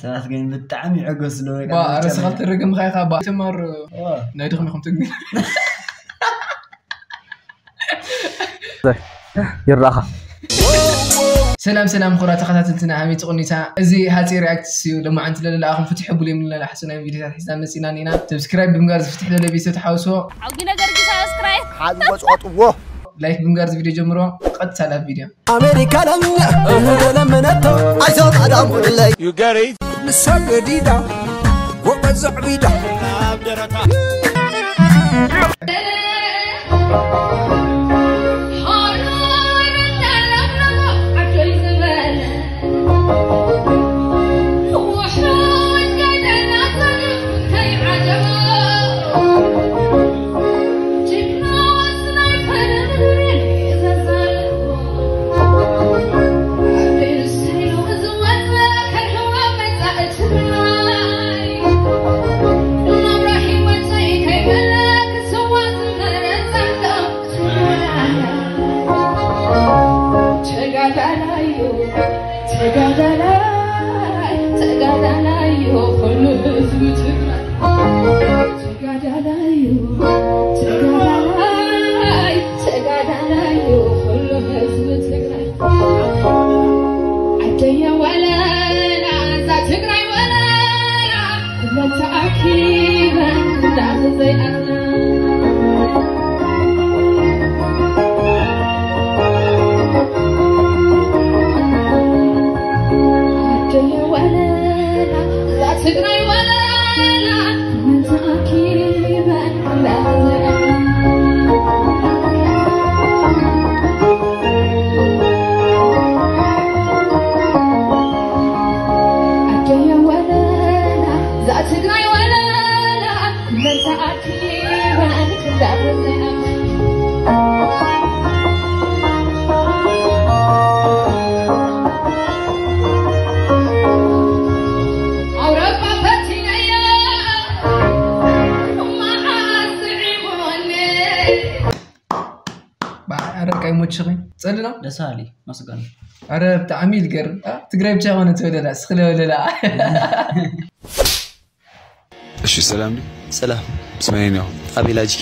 ሰባት ግን ብጣዕሚ ይዕገሱ ኣለዉ። ባ፣ ኣረ ስኻ ትርግም ኻይኻ ባ። ተማር ናይ ድኽሚ ከም ትግቢ። ይራኻ። ሰላም ሰላም፣ ኹራት ተኸታተልትና፣ ሃመይ ትቕኒታ። እዚ ሃፂ ሪያክት እዩ። ሎማዓንቲ ለለኣኹም ፍትሕ ብሉ የምንለና ሓሰናይ ቪዲዮታት ሒዝና መፂና እኒና። ሰብስክራይብ ብምጋር ዝፍትሕ ለለ ቤተሰብ ተሓውሶ። ዓውጊ ነገር ግን ሳብስክራይብ። ሓዝ ወፅዖጥዎ። ላይክ ብምጋር እዚ ቪዲዮ ጀምሮ። ቀጥታ ናብ ቪዲዮ። ኣሜሪካ ለምነ እህለ ለምነቶ ኣይዞ ታዳሙለይ። You get it? ንሳ ገዲዳ ጎበዝ ኣዕቢዳ። ተጋዳላዩ፣ ተጋዳላይ፣ ተጋዳላዩ፣ ኩሉ ህዝቢ ትግራይ። ተጋዳላዩ፣ ተጋዳላይ፣ ተጋዳላዩ፣ ኩሉ ህዝቢ ትግራይ። ዓደየ ወለላ፣ እዛ ትግራይ ወለላ፣ ኩለን ተኣኪበን እንዳዘይኣና። ዓደየ ወለላ፣ እዛ ትግራይ ወለላ፣ ኩለን ተኣኪበን እንዳዘይኣና። ዓደየ ወለላ፣ እዛ ትግራይ ወለላ፣ ኩለን ተኣኪበን እንዳዘይኣና። ኣውሮፓ ፈቲነያ፣ መዓስ ስዒቡኒ። ባ-፣ ኣረ፣ ቃይ ሞችኺ። ጸልሎ? ደስ በሃሊ፣ መስገን። ኣረ፣ ብጣዕሚ ይልገር። አ፣ ትግራይ ብቻ ኮነ ትወለላ፣ ስኽለ ወለላ። እሺ፣ ሰላም ድዩ? ሰላም። ስመይ ነው። ኣቤላ ጂ።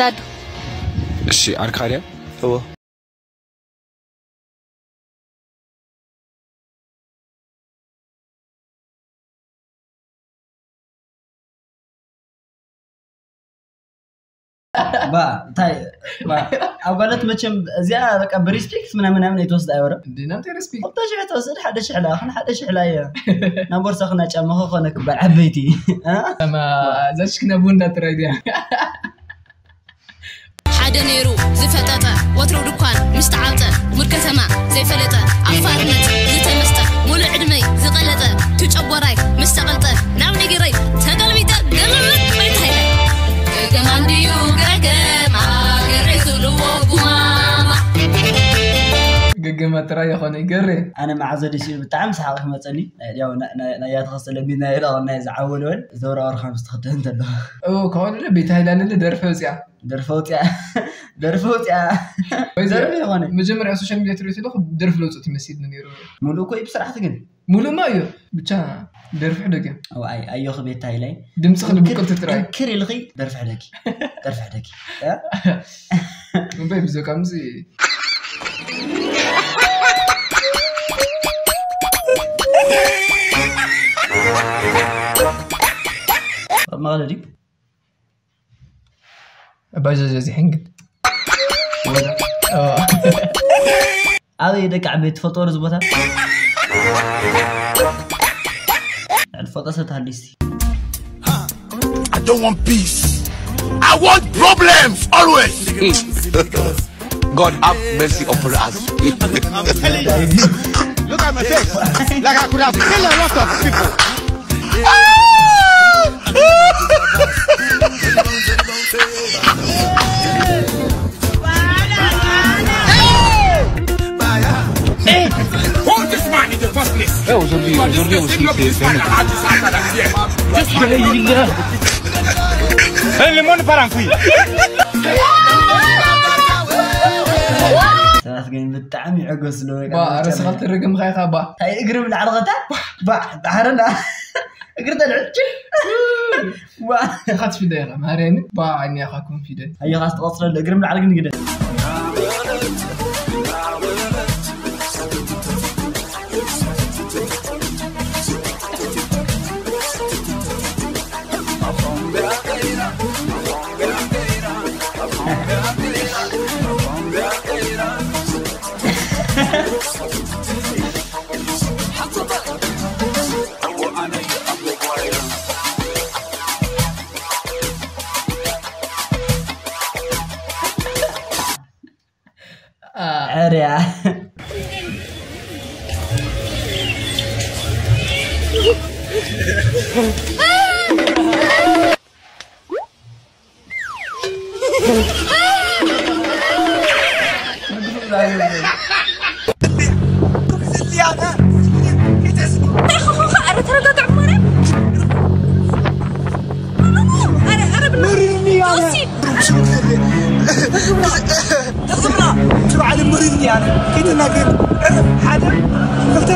ዳዱ። እሺ፣ ኣርካድያ? እዎ። ባ፣ እንታይ፣ ባ፣ ኣጓለት መቸም እዚኣ በቃ ብሪስፔክት ምናምን ምናምን ኣይትወስድ ኣይወረ። እንዴ፣ ናምታይ ሪስፔክት? ክልተ ሽሕ ትወስድ፣ ሓደ ሽሕ ለኣኽን፣ ሓደ ሽሕ ላየ። ናብ ቦርሳኽን ጫማኹ ኮነ ክበል ዓበይቲ። እ? ኣማ፣ እዛ ሽክና ቡንዳ ጥራይ ድያ? ሓደ ነይሩ ዝፈጠጠ፣ ወትሩ ድኳን ምስ ተዓብጠ፣ ሙድ ከተማ ዘይፈለጠ፣ ኣብ ፋርነት ዝተመስጠ፣ ሙሉእ ዕድመይ ዝቐለጠ፣ ቱ ጨጎራይ ምስ ተቐልጠ፣ ናብ ንግረይ ተገልቢጠ፣ ግርምት በይታይ። ገገማ እንድዩ ገገማ፣ ግርይ ዝብልዎ ጉማማ። ገገማ ጥራይ ይኾነ ይገርም። ኣነ መዓዘ ደስ ይብል፣ ብጣዕሚ ሰሓቕ ክመጸኒ። ያው፣ ና-፣ ና-፣ ናያ ተኸሰለ ቢና ኢለ፣ ናይ ዝዓወለወል፣ ዘውራ ወርኻ ምስ ትኽደን እንተሎ። ኦ፣ ከሆነ ቤት ሃይላንድ ደርፈ ውጽያ። ደርፈ ውጽያ። ደርፈ ውጽያ። ወይ ደርፈ ይኾነ። መጀመርያ ሶሻል ሚድያ ትሪኦ ዘለኹ ደርፊ ለውጽእ ትመስል ነይሩ። ሙሉእ እኮ እዩ ብስርዓት ግን። ሙሉእማ እዩ። ብቻ ደርፊ ሕደግ እያ። ኣው፣ ኣይ፣ ኣዮኺ ቤት ሃይላይ። ድምፅኺ ክር-፣ ንብቅልቲ ጥራይ። ክር ኢልኺ ደርፊ ሕደጊ። ደርፊ ሕደጊ። እ? እምበይ ብዘ ከምዚ። ኣብ መቐለ ድዩ? ባጃጅ በዚሐን ግን። ወዳ። ኣዎ። ኣበይ ደቂ ዓበይቲ ትፈልጥዎ ዶ እዚ ቦታ? ትፈልጦ ሰብ ተሃልዩ እስቲ። I don't want peace. I want problems always. God have mercy upon us. Look at my face. Like I could have killed a lot of people. Hey! Who this man in the first place? Hey, aujourd'hui, aujourd'hui aussi, c'est, c'est un autre. Just Hey, le monde part en couille. ግን ብጣዕሚ ይዕገስ ኣሎ። ባ ኣረስኻ ትርግምኻ ኢኻ ባ ታይ እግሪ ብላዕሊ ኸታ ባ ሓረና እግሪ ተልዕል ባ ኢኻ ትፊደ ኢኻ ማርያምን ባ ዓይኒ ኢኻ ኮንፊደንት ኣየኻ ስትቐፅለሉ እግሪ ብላዕሊ ግን ግደ ዕርያ ተዝብራ ትብዓል ምሪኒ ኣነ ከይተናገር ዕረፍ ሓደ ክልተ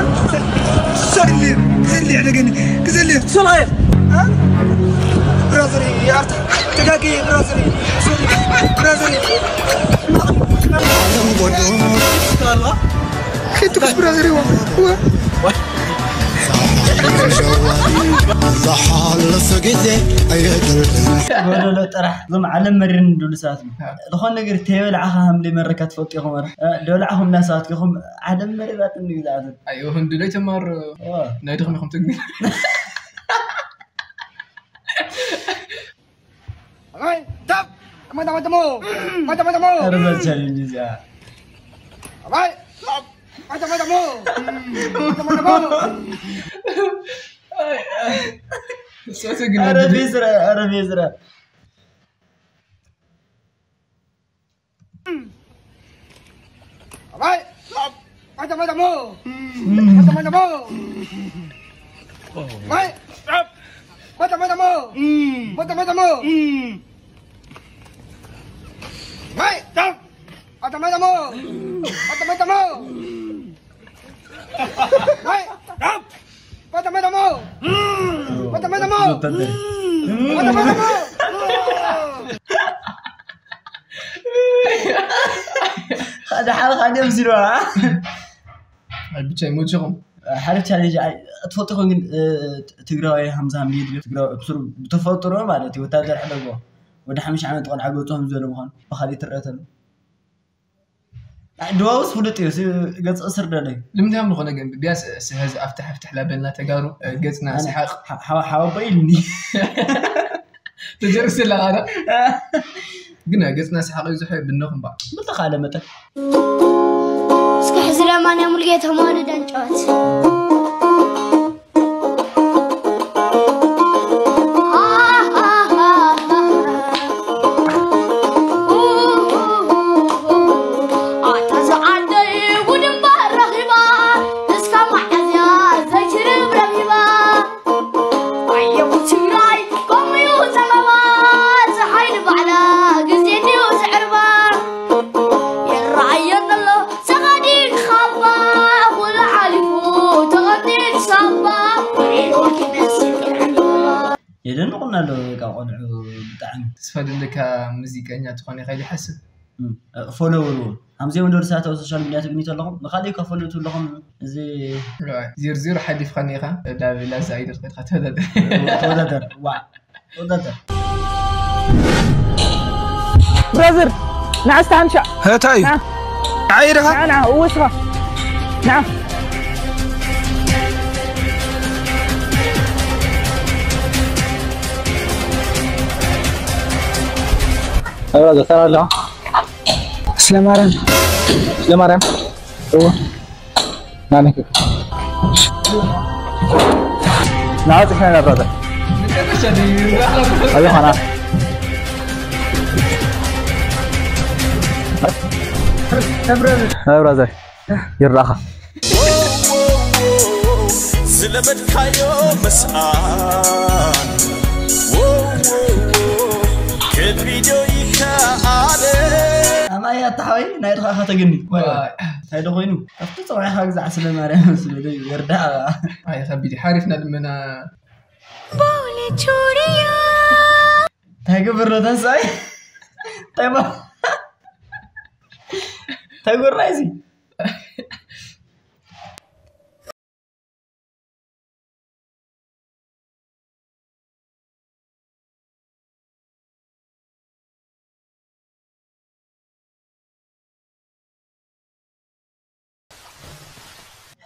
ሰሊ ክዘሊ ዕደገኒ ክዘሊ ሶላየ ብራዘሪ ይኣርታ ተጋጊ ብራዘሪ ሶሪ ብራዘሪ ከይትኩስ ብራዘሪ ዋ ዝሓለፈ ግዜ ኣየድርድን ጎደሎ ጥራሕ እዞም ዓለም መሪርን ድሉ ሰባት እዩ ዝኾነ ነገር ተየበላዕኻ ከም ዘይመረካ ትፈልጡ ኢኹም ረ ደብላዕኹም እና ሰባት ኢኹም ዓለም መሪራትን እዩ ዝኣዘን ኣይኹም ድሎ ይተማር ናይ ድኹም ኢኹም ትግቢ Alright, tap! Mata mata mo! Mata mata mo! Ano ba challenge siya? Alright, tap! Mata mata mo! Mata mata mo! Ano ba sira? Ano ba sira? Abay! Mata-mata mo! Mata-mata mo! Abay! Mata-mata mo! Mata-mata mo! Abay! Mata-mata mo! Mata-mata mo! Abay! Mata-mata mo! Mata-mata mo! Mata-mata mo! ሓደ ሓደ ሓደ ምስልዋ ብቻ ይመችኹም ሓደ ቻሌንጅ ትፈልጡ ይኸውን ግን ትግራዊ ሃምዛ ሚድ ብተፈጥሮ ማለት እዩ ወታደር ሕደጎ ወደ ሓምሽ ዓመት ቆልዓ ገፁ ከም ዘሎ ምዃኑ ብካሊእ ትረአ ተሎ ድዋውስ ፍሉጥ እዩ ገፅ እስር ደለዩ ልምዳም ዝኾነ ግን ቢያንስ ስሀዝ ኣፍትሕ ኣፍትሕ ላበልና ተጋሩ ገፅና ስሓቅ ሓወቦ ኢልኒ ተጀርስ ኣለኻ ዶ ግን ገፅና ስሓቅ እዩ ዝሕዮ ብነኹም ባ ብልተኻለ መጠን እስኪ ሕዚ ለማንያ ሙልጌታ መዋልዳን ጨዋት የደንቑና ኣሎ ካብ ቆልዑ ብጣዕሚ ተስፋ ደለካ ሙዚቀኛ ትኾን ኢኻ ኢለ ይሓስብ ፎሎወር እውን ከምዚኦም ደርሳት ኣብ ሶሻል ሚድያ ትግኒ ተለኹም ንካሊእ ከፈሉ ትብለኹም እዚ ዜር ዜሮ ሓሊፍካኒ ኢኻ ናብ ላዛ ኣይደር ከድካ ተወዳደር ተወዳደር ዋ ተወዳደር ብራዘር ንዓስታ ሓንሻ እንታይ እዩ ዓይርኻ ንዓ እወስኻ ንዓ ኣብራዘ ሰላም ኣለኻ ስለማርያም ስለማርያም እዎ ናነክ ናወፅሕና ኢና ብራዘር ኣበይ ኾና ብራዘር ይረኣኻ ዝለመድካዮ ምስኣን ከቢዶ ይከኣለ ኣይ ኣታ ሓወይ ናይ ድኻ ከተግኒ እንታይ ዶ ኮይኑ ኣብቲ ፀዋዕኻ ግዛዕ ስለ ማርያም መስለለይ ወርዳ ኣይ ከቢድ ሓሪፍና ልመና እንታይ ግብር ነው ተንሳይ እንታይ ባ እንታይ ጎራ እዚ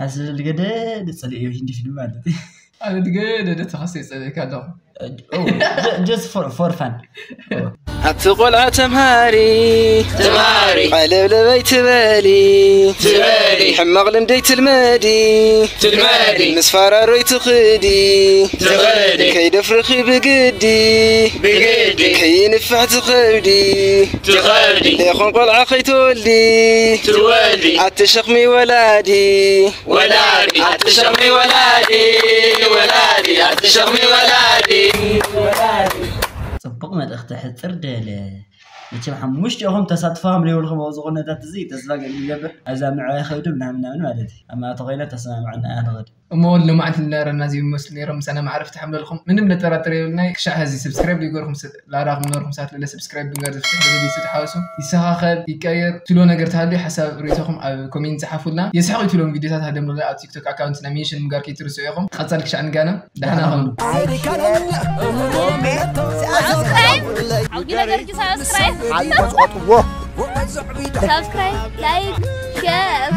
ሓስብ ልገደ ንጸልእዮ ሂንዲ ፊልም ማለት እዩ ኣነ ድገደደ ተኸሰ ይጸልእካ ኣለኹ just for for fun ኣቲ ቆልዓ ተምሃሪ ተምሃሪ ቀለብለበይ ትበሊ ትበሊ ሕማቕ ልምደይ ትልመዲ ትልመዲ ምስ ፈራሮይ ትኽዲ ትኽዲ ከይደፍርኺ ብግዲ ብግዲ ከይንፍሕ ትኸብዲ ትኸብዲ ሌኾን ቆልዓ ከይትወልዲ ትወልዲ ኣቲ ሸኽሚ ወላዲ ወላዲ ኣቲ ሸኽሚ ወላዲ ወላዲ ኣቲ ሸኽሚ ወላዲ ጽቡቕ መልእኽቲ ሕጽር ደለ መቸም ሓሙሽቲኹም ተሳትፎ ከም ዘይብልኩም ኣብዚ ኩነታት እዚ ተስፋ ገ- ይገብር ኣብዛ ምዕባይ ከብዲ ምናምን ምናምን ማለት እዩ ኣብ ማእቶ ኮይነ ተሰማምዐና ንኽድ እሞ ወሎ መዓልቲ እንዳረና እዚ መስሉ ነይሮም ምሳና ማዕረፍቲ ሓምለልኩም ምንም ለጠራጥር የብልናይ ክሻዕ ሀዚ ሰብስክራይብ ይገርኩም ላራኹም ነርኩም ሳት ለለ ሰብስክራይብ ብንጋር ዝፍትሕ ለለ ቤት ተሓወሱ ይሰኻኸል ይቀየር ትሎ ነገር ተሃልዩ ሓሳብ ርእቶኹም ኣብ ኮሜንት ጸሓፉልና የስሕቕ ይትሎም ቪዲዮታት ሃደም ለለ ኣብ ቲክቶክ ኣካውንትና ሜንሽን ምጋር ከይትርስዑ ኢኹም ቀጻል ክሻዕ ንጋና ደሓና ኹኑ ዓውዲ ነገር ጊ ሳብስክራይብ ሳብስክራይብ ላይክ ሸር